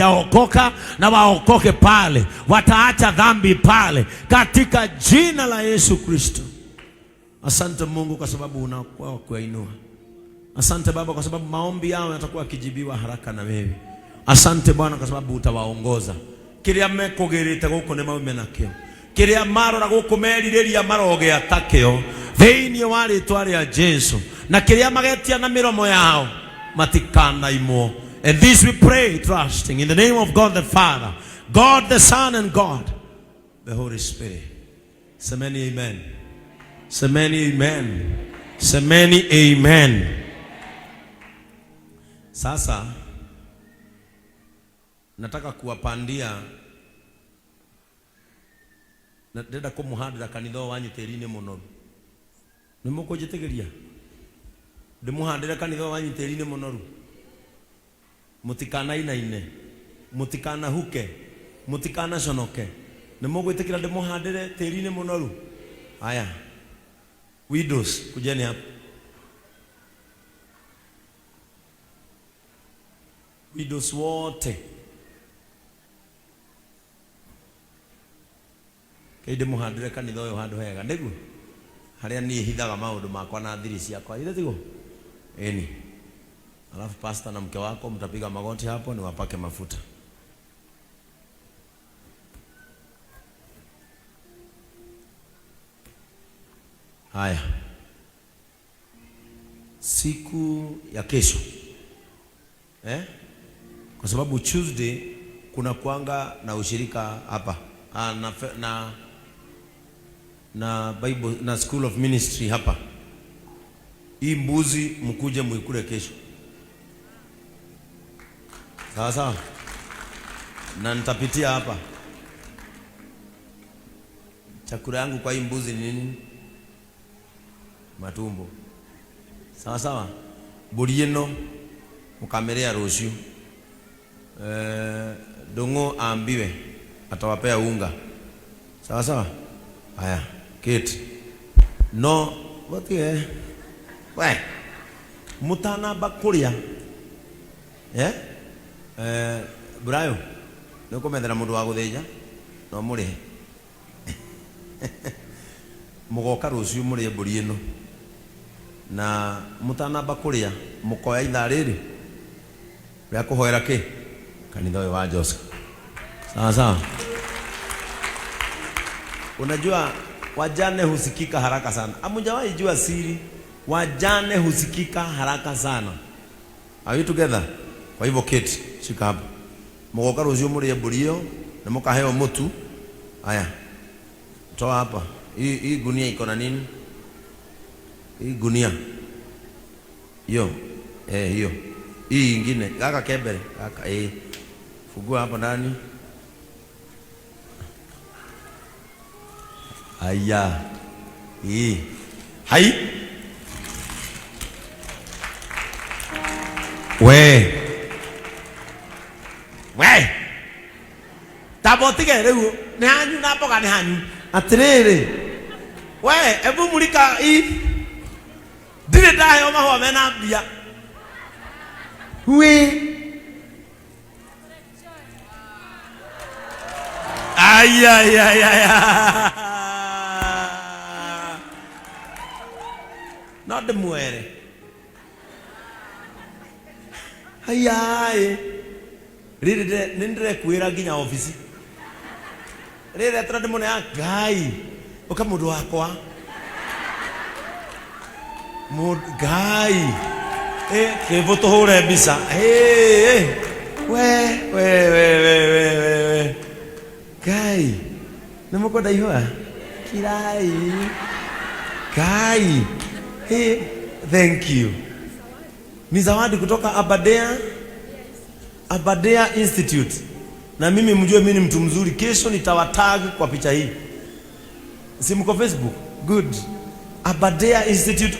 hawajaokoka na waokoke pale, wataacha dhambi pale katika jina la Yesu Kristo. Asante Mungu kwa sababu unakuwa kuwainua. Asante Baba kwa sababu maombi yao yatakuwa yakijibiwa haraka na wewe. Asante Bwana kwa sababu utawaongoza. Kiria mekugirite guku ni maume nakio. Kiria marora guku meririria marogea takio thiini wa ritwa ria Jesu, na kiria magetia na miromo yao matikanaimwo. And this we pray, trusting in the name of God the Father, God the Son, and God the Holy Spirit. Semeni amen. Semeni amen. Semeni amen. Sasa nataka kuwapandia, ndenda kumuhandira kanitha wanyu tĩri-inĩ mũnoru. Nĩ mũkũnjĩtĩkĩria ndĩmũhandĩre kanitha wanyu tĩri-inĩ mũnoru? Mũtikanainaine, mũtikanahuke, mũtikanaconoke. Nĩ mũgwĩtĩkĩra ndĩmũhandĩre tĩri-inĩ mũnoru? Haya, widows, kujeni hapa. Widows wote kei ndĩmũhandĩre kanitha ũyũ handũ hega, nĩguo harĩa niĩ hithaga maũndũ makwa na thiri ciakwa, ithe tiguo? Ĩni. Alafu pastor na mke wako mtapiga magoti hapo niwapake mafuta. Haya, siku ya kesho eh? Kwa sababu Tuesday kuna kuanga na ushirika hapa na Bible na School of Ministry hapa. Hii mbuzi mkuje muikule kesho, sawa sawa, na nitapitia hapa. Chakula yangu kwa hii mbuzi ni nini? Matumbo. Sawa sawa. Mbũri ĩno mũkamĩrĩa rũciũ. Ndũng'ũ ambiwe atawapea unga. Sawa sawa. Haya, keti. No gũtige we mũtanamba kũrĩa, eh? Brayo nĩ ũkũmethera mũndũ wa gũthĩnja no mũrĩhe. Mũgoka rũciũ mũrĩe mbũri ĩno, na mũtanamba kũrĩa mũkoya ithaa rĩrĩ rĩa kũhoera kĩ kanitha ũyũ wa Joseph. Sawa sawa. Unajua wajane husikika haraka sana. Hamujawahi jua siri? Wajane husikika haraka sana. Are we together? Kwa hivyo keti, shika hapo. Mũgoka rũciũ mũrĩe mbũri ĩyo na mũkaheo mũtu. Haya. Toa hapa. Hii gunia iko na nini? Hii gunia. Hiyo. Hiyo. Hii ingine. Kaka kembere. Kaka Fungua hapa ndani. Haya. Hii. Hai. We. We. Tabotige rĩu nĩ hanyu na mboga nĩ hanyu. Atĩrĩrĩ. We, ebu mulika hii. Ndirĩ ndaheo mahũa mena mbia. We. Ai, ai, ai, ai. No ndĩmwere. Haiya. Rĩrĩ nĩ ndĩrekuĩra nginya obici. Rĩrĩ atĩra ndĩmũne Ngai. Ũka mũndũ wakwa. Mũndũ Ngai. Kĩbũ tũhũre mbica. We, we, we, we, we, we, we. Ngai. Nĩ mũkwenda ihũa? Kirai. Ngai. Hey, thank you. Ni zawadi kutoka Aberdare. Aberdare Institute. Na mimi mjue mimi ni mtu mzuri. Kesho nitawatag kwa picha hii. Si mko Facebook? Good. Aberdare Institute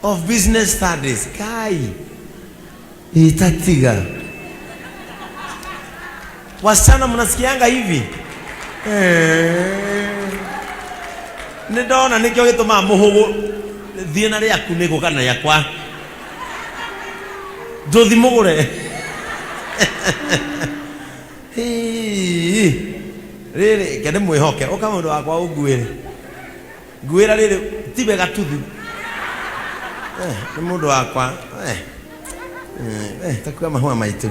of Business Studies. Kai. Itatiga. Wasichana mnasikianga hivi? Nĩ ndona nĩkĩo gĩtũmaga mũhũgũ thiĩ na rĩaku nĩ gũka na rĩakwa. Ndũthi mũgũre. Hii. Rĩrĩ kende mwĩhoke ũka mũndũ wakwa ũnguĩre nguĩra rĩrĩ tiwe gatuthu. Nĩ mũndũ wakwa takua mahũa maitũ.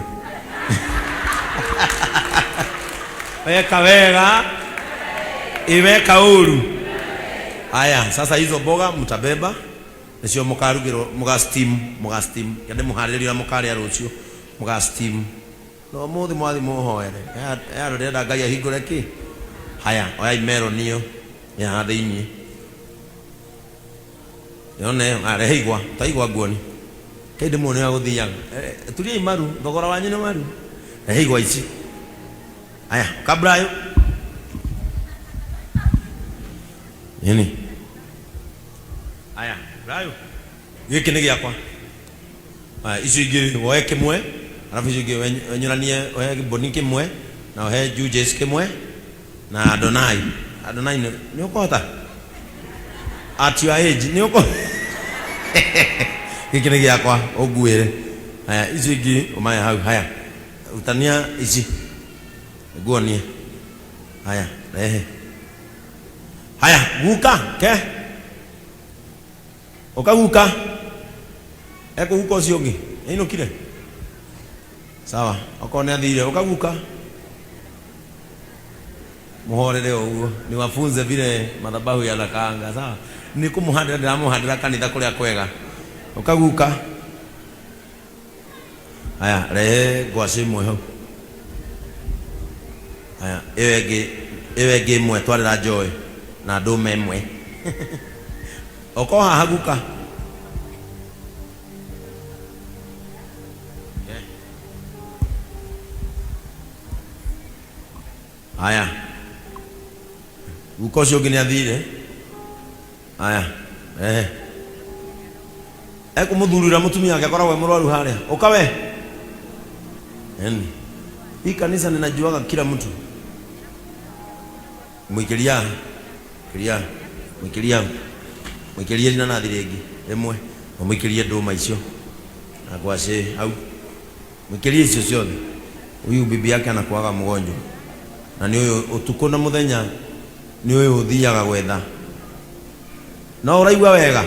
Weka wega iweka uru. Aya, sasa hizo mboga mtabeba nicio mukarugirwo muga steam muga steam kende muharĩrĩrio na mũkarĩa rũciũ muga steam no mũthĩ mwathi mũhoere andũ ndĩrenda Ngai ahingũre kĩ. Haya, oyai meroni ĩyo ĩ haha thĩiniĩ yone arehe igwa ta igwa nguoni kĩ ndĩmuone ũrĩa gũthiaga. Turiai maru thogora wanyu nĩ maru rehe igwa ici. Haya, kabrayo nini. Haya, brayo gĩkĩ nĩ gĩakwa. Haya, icio ingĩ woe kĩmwe alafu icio ingĩ wenyũranie oe mboni kĩmwe na ohe juices kĩmwe na Adonai. Adonai nĩ ũkũhota at your age nĩ ũkũ gĩkĩ nĩ gĩakwa ũnguĩre. Haya, icio ingĩ ũmahe hau. Haya, rutania ici nguonie. Haya, rehe. Haya, guka ke ũkaguka ekũguka ũcio ũngĩ nĩainũkire sawa okorwo nĩ athire ũkaguka muhorere ũguo niwafunze vile madhabahu yanakaanga sawa nĩ kũmũhandĩra ndĩramũhandĩra kanitha kũrĩa kwega ũkaguka. Haya, rehe ngwacĩ ĩmwe hau. Haya, ĩyo ĩngĩ ĩmwe twarĩra Joy na ndũme ĩmwe. Okorwo haha guka. Haya, guka ũcio ũngĩ nĩ athire. Haya, rehe. Ekũmũthurira mũtumia wake akoragwo e mũrwaru harĩa. Ũka we. Yani, hii kanisa ninajuaga kila mtu. Mwikiria, kiria, mwikiria, mwikirie inanathi rĩngĩ rĩmwe, ũmũikĩrie ndũma icio na ngwacĩ hau, mwikirie icio ciothe. Huyu bibi yake anakuaga mgonjwa na nĩ ũyũ ũtukũ na mũthenya nĩ ũyũ ũthiaga gwetha. No ũraigua wega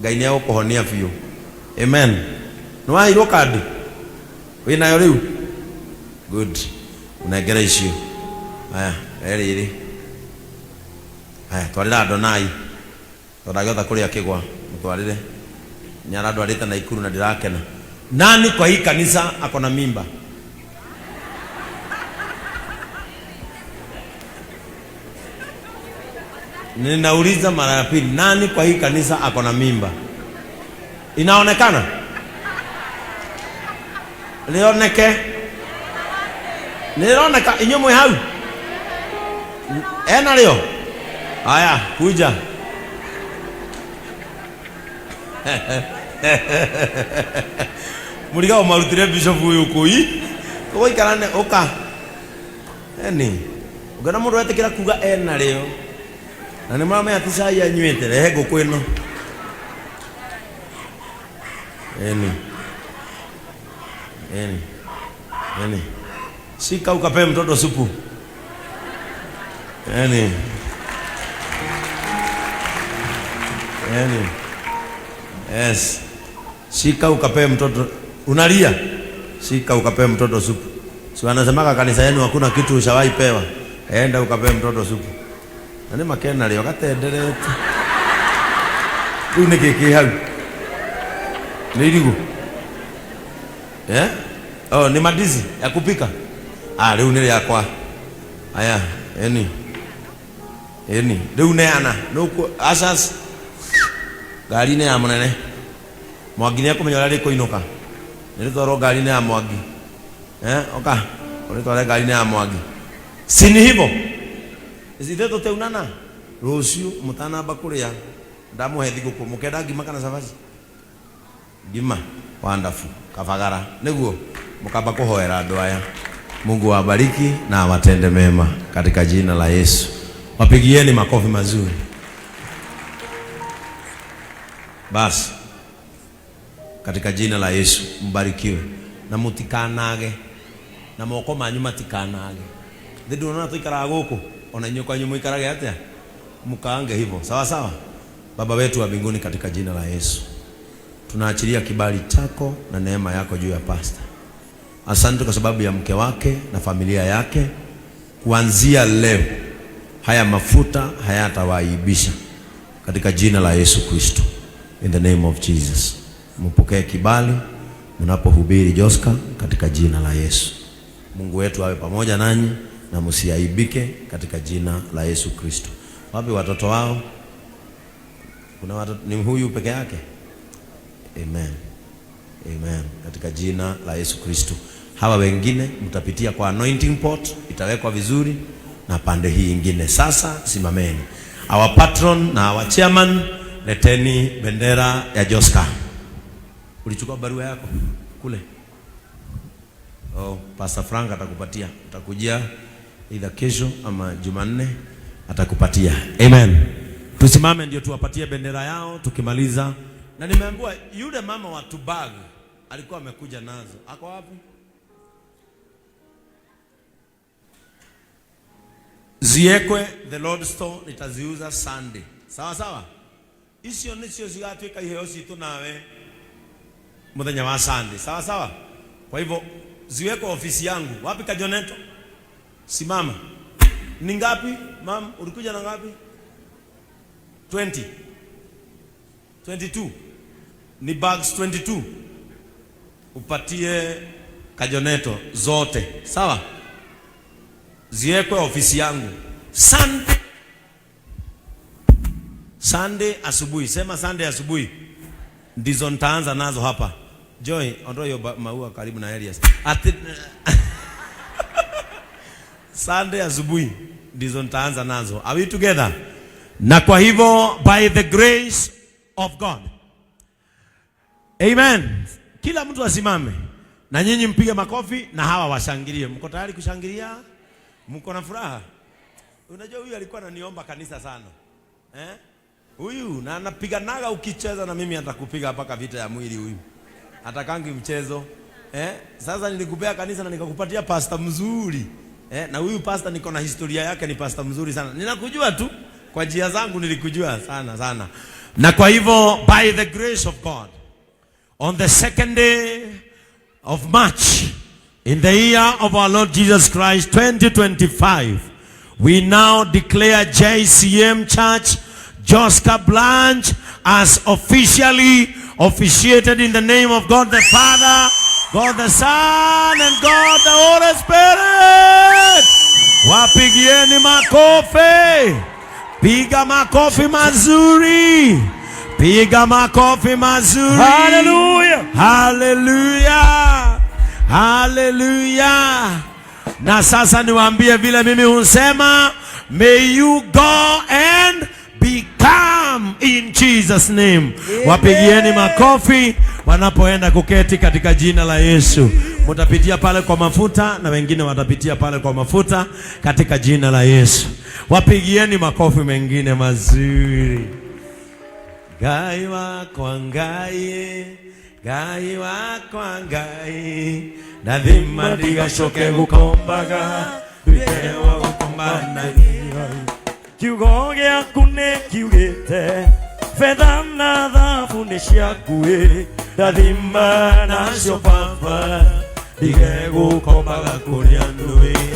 Ngai nĩ egũkũhonia biũ. Amen. Nĩ waheirwo kandi wĩnayo rĩu? Good. Ũnengere icio. Haya, rĩrĩ. Haya, twarĩra Adonai tondũ ndangĩhota kũrĩa kĩgwa, mũtwarĩre. Nĩ arandwarĩte Naikuru na ndirakena. Nani kwa hii kanisa ako na mimba? Ninauliza mara ya pili, nani kwa hii kanisa ako na mimba? Inaonekana? Lioneke? Nĩrĩroneka inyuĩ mwĩ hau? Ena rĩo? Haya, kuja. Mũriga marutire bishop ũyũ kũi. Tũgũikara nĩ ũka. Eni. Ũngĩona mũndũ etĩkĩra kuga ena rĩo. Na nĩ maramenya ti cai anyuĩte, rehe ngũkũ ĩno. Eni. Eni. Eni. Shika ukapee mtoto supu. Eni. Eni. Yes. Shika ukapee mtoto. Unalia? Shika ukapee mtoto supu. Si wanasemaga kanisa yenu hakuna kitu ushawahi pewa. Enda ukapee mtoto supu. Na nĩ makena rĩo gatenderete. Rĩu nĩ kĩ kĩ hau? Nĩ irigũ? Eh? Oh, ni mandizi ya kupika? Ah, rĩu nĩ rĩakwa. Aya, eni. Eni, rĩu neana. Nũkũ asas ngari-inĩ ya mũnene. Mwangi nĩ ekũmenya ũrĩa rĩkũinũka. Nĩ rĩtwarwo ngari-inĩ ya Mwangi. Eh, oka. Ũrĩtware ngari-inĩ ya Mwangi. Si ni hivyo? Ithuĩ tũtiaunana. Rũciũ mũtanamba kũrĩa ndamũhe thigũkũ mũkenda ngima kana cabaci? Ngima. Wonderful. Kabagara. Nĩguo mũkamba kũhoera andũ aya. Mungu awabariki na awatende mema katika jina la Yesu. Wapigieni makofi mazuri. Basi katika jina la Yesu mbarikiwe. Na mutikanage na moko manyu matikanage. Thĩ ndũrona tũikaraga gũkũ, ona inyuĩ kwanyu mũikarage atĩa? Mkaange hivyo. Sawa sawa. Baba wetu wa mbinguni, katika jina la Yesu tunaachilia kibali chako na neema yako juu ya pastor. Asante kwa sababu ya mke wake na familia yake. Kuanzia leo haya mafuta hayatawaaibisha katika jina la Yesu Kristo. In the name of Jesus. Mpokee kibali mnapohubiri Joska katika jina la Yesu. Mungu wetu awe pamoja nanyi na msiaibike katika jina la Yesu Kristo. Wapi watoto wao? Kuna watoto, ni huyu peke yake? Amen. Amen. Katika jina la Yesu Kristo. Hawa wengine mtapitia kwa anointing pot, itawekwa vizuri na pande hii ingine. Sasa simameni. Our patron na our chairman, leteni bendera ya Joska. Ulichukua barua yako kule? Oh, Pastor Frank atakupatia. Utakujia either kesho ama Jumanne atakupatia. Amen. Tusimame ndio tuwapatie bendera yao tukimaliza. Na nimeambiwa yule mama wa Tubag alikuwa amekuja nazo. Ako wapi? Ziekwe the Lord store, nitaziuza Sunday. Sawa sawa? Icio nicio cigatuĩka iheo citũ nawe muthenya wa Sunday. Sawa sawa? Kwa hivyo ziwekwe ofisi yangu. Wapi Kajoneto? Simama. Ni ngapi? Mam, ulikuja na ngapi? 20. 22. Ni bags 22. Upatie Kajoneto zote. Sawa? Ziwekwe ofisi yangu. Sunday. Sunday asubuhi. Sema Sunday asubuhi. Ndizo nitaanza nazo hapa. Joy, ondoa hiyo maua karibu na Elias. Sunday asubuhi ndizo nitaanza nazo. Are we together? Na kwa hivyo by the grace of God. Amen. Kila mtu asimame. Na nyinyi mpige makofi na hawa washangilie. Mko tayari kushangilia? Mko na furaha? Unajua huyu alikuwa ananiomba kanisa sana. Eh? Huyu na anapiganaga, ukicheza na mimi atakupiga mpaka vita ya mwili huyu. Atakangi mchezo. Eh? Sasa nilikupea kanisa na nikakupatia pastor mzuri. Eh? Na huyu pastor niko na historia yake, ni pastor mzuri sana. Ninakujua tu kwa njia zangu, nilikujua sana sana. Na kwa hivyo by the grace of God, on the second day of March in the year of our Lord Jesus Christ 2025, we now declare JCM Church Joska Branch as officially officiated in the name of God the Father, God the Son, and God the Holy Spirit. Wapigieni makofi. Piga makofi mazuri. Piga makofi mazuri. Hallelujah. Hallelujah. Hallelujah. Na sasa niwaambie vile mimi husema, may you go and become in Jesus name. Wapigieni makofi wanapoenda kuketi katika jina la Yesu. Mutapitia pale kwa mafuta na wengine watapitia pale kwa mafuta katika jina la Yesu. Wapigieni makofi mengine mazuri. Ngai wakwa Ngai, Ngai wakwa Ngai, ndathima ndigacoke gukombaga, nduĩke wa gukombanagia. Kiugo gĩaku nĩ kiugĩte betha na thabu nĩ ciaku ĩ, ndathima nacio Baba ndige gũkombaga kũrĩ andũ ĩ.